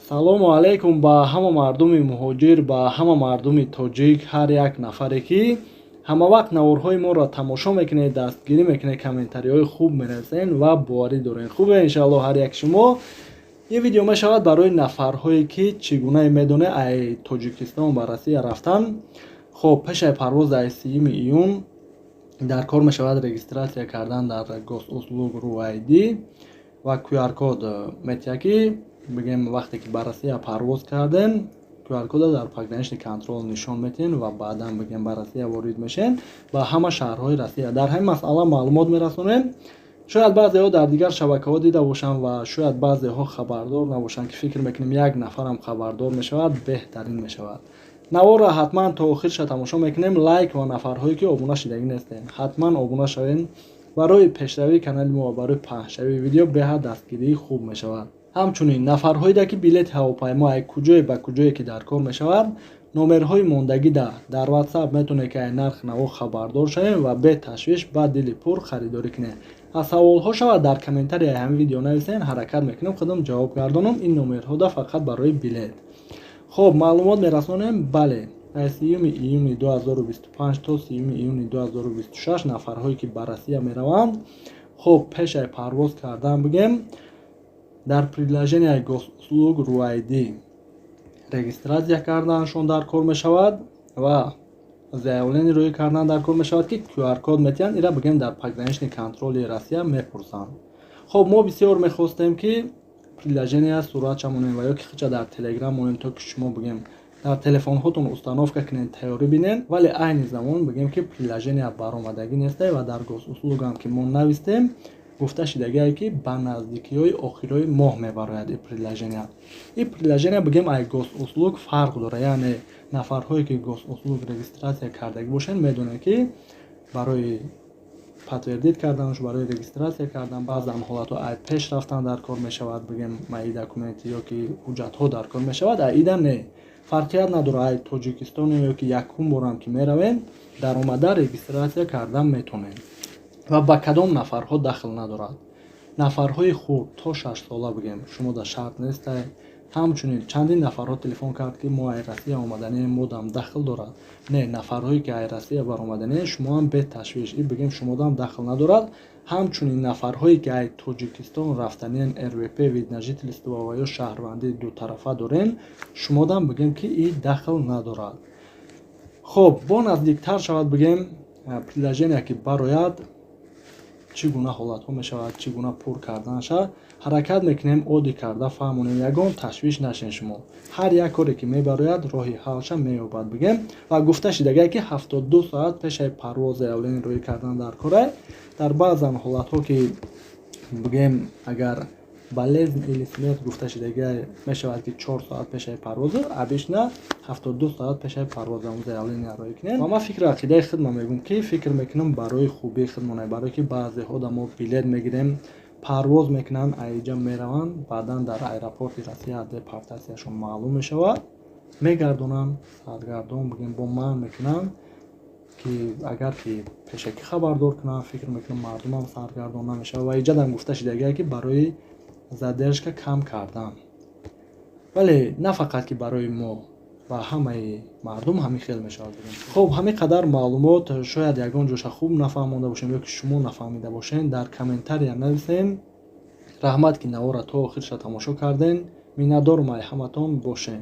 Салому алайкум ба ҳама мардуми муҳоҷир, ба ҳама мардуми тоҷик, ҳар як нафаре, ки ҳамавақт наворҳои моро тамошо мекунед, дастгирӣ мекунед, комментариҳои хуб менависед ва боварӣ доред. Хубе, иншаалло, ҳар як шумо. Ин видео мешавад барои нафарҳое, ки чӣ гунае медонед, ай Тоҷикистон ба Россия рафтан. Хоб, пешаи парвоз ай 30-уми июн дар кор мешавад регистрация кардан дар Госуслуг ру ID ва QR-код метиҳад, ки бигем, вақте ки ба Россия парвоз кардем, QR-кода дар пограничный контроль нишон метиҳен ва баъдан, бигем, ба Россия ворид мешен, ба ҳама шаҳрҳои Россия. Дар ҳамин масъала маълумот мерасонем. Шояд баъзеҳо дар дигар шабакаҳо дида бошанд ва шояд баъзеҳо хабардор набошанд, ки фикр мекунем, як нафарам хабардор мешавад, беҳтарин мешавад. Наворро ҳатман то охирша тамошо мекунем. Лайк ва нафарҳое, ки обуна шидагӣ нестем, ҳатман обуна шавем. Барои пешравии канали мо ва барои паҳншавии видео беҳад дастгирии хуб мешавад. Ҳамчунин нафарҳоеда, ки билети ҳавопаймо ай куҷое ба куҷое ки дар кор мешавад, номерҳои мондагида дар WhatsApp метавонед, ки ай нархи наво хабардор шавем ва беташвиш, ба дили пур харидорӣ кунед. Аз саволҳо шавад, дар комментарияи ҳамин видео нависен, ҳаракат мекунем, худам ҷавоб гардонам. Ин номерҳода фақат барои билет. Хоб, маълумот мерасонем. Бале, аз 30-уми июни 2025 то 30-уми июни 2026 нафарҳое, ки ба Россия мераванд, хоб, пешаи парвоз кардан, бигем, дар приложенияи Госуслуг ру ID регистрация карданашон дар кор мешавад ва заявление рӯй кардан дар кор мешавад, ки QR-код метиҳанд. Ира, бигем, дар пограничный контроли Россия мепурсанд. Хоб, мо бисёр мехостем, ки приложения суратша монем ва ё ки хича дар Телеграм монем, то ки шумо, бигем, дар телефонҳотон установка кунед, тайёрӣ бинед, вале айни замон, бигем, ки приложения баромадагӣ несте ва дар Госуслугам, ки мо навистем, гуфта шидагие, ки ба наздикиҳои охирои моҳ мебарояд ин приложения. Ин приложения, бигем, ай Госуслуг фарқ дорад. Яъне нафарҳое, ки Госуслуг регистрация кардагӣ бошанд, медонанд, ки барои подтвердить карданаш, барои регистрация кардан баъзан ҳолатҳо ай пеш рафтан дар кор мешавад, бигем, мои документы ё ки ҳуҷҷатҳо дар кор мешавад. Ай ида не, фарқият надорад, ай Тоҷикистон ё ки якум борам ки меравем, даромада регистрация кардан метонем. Ва ба кадом нафарҳо дахл надорад? Нафарҳои хурд то 6 сола, бигем, шумо дар шарт нестай. Ҳамчунин чандин нафарҳо телефон кард, ки мо ай Россия омаданием, модам дахл дорад? Не, нафарҳое, ки ай Россия баромаданием, шумоам беташвиш, и, бигем, шумодам дахл надорад. Ҳамчунин нафарҳое, ки ай Тоҷикистон рафтаниен, РВП, вид на жительство ва ё шаҳрвандии дутарафа дорен, шумодам, бигем, ки и дахл надорад. Хоб, бо наздиктар шавад, бигем, приложение ки барояд, чӣ гуна ҳолатҳо мешавад, чӣ гуна пур карданаша, ҳаракат мекунем, оддӣ карда фаҳмонем. Ягон ташвиш нашен шумо, ҳар як коре ки мебарояд, роҳи ҳалша меёбад, бигем. Ва гуфта шидагае, ки 72 соат пешаи парвоз заявление рӯӣ кардан дар корай. Дар баъзан ҳолатҳо, ки, бигем, агар болезнь или смерть гуфта шидагае мешавад, ки 4 соат пешаи парвозу, обычно 72 соат пешаи парвоз заявление рӯӣ кунем. Ва ман фикру ақидаи худма мегӯм, ки фикр мекунам, барои хубии худмона, барое ки баъзеҳо да мо билет мегирем, парвоз мекунанд, аиҷа мераванд, баъдан дар аэропорти Россия депортатсияшон маълум мешавад, мегардонанд саргардон, бигем, бо манъ мекунанд, ки агар ки пешакӣ хабардор кунанд, фикр мекунам, мардумам саргардон намешавад. Ва иҷадам гуфта шидагие, ки барои задержка кам кардан, вале на фақат ки барои мо, ба ҳамаи мардум ҳамин хел мешавад. Хоб, ҳамин қадар маълумот. Шояд ягон ҷоша хуб нафаҳмонда бошем ё ки шумо нафаҳмида бошед, дар комментария нависем. Раҳмат, ки навора то охирша тамошо кардем. Миннатдорум ай ҳаматон бошем.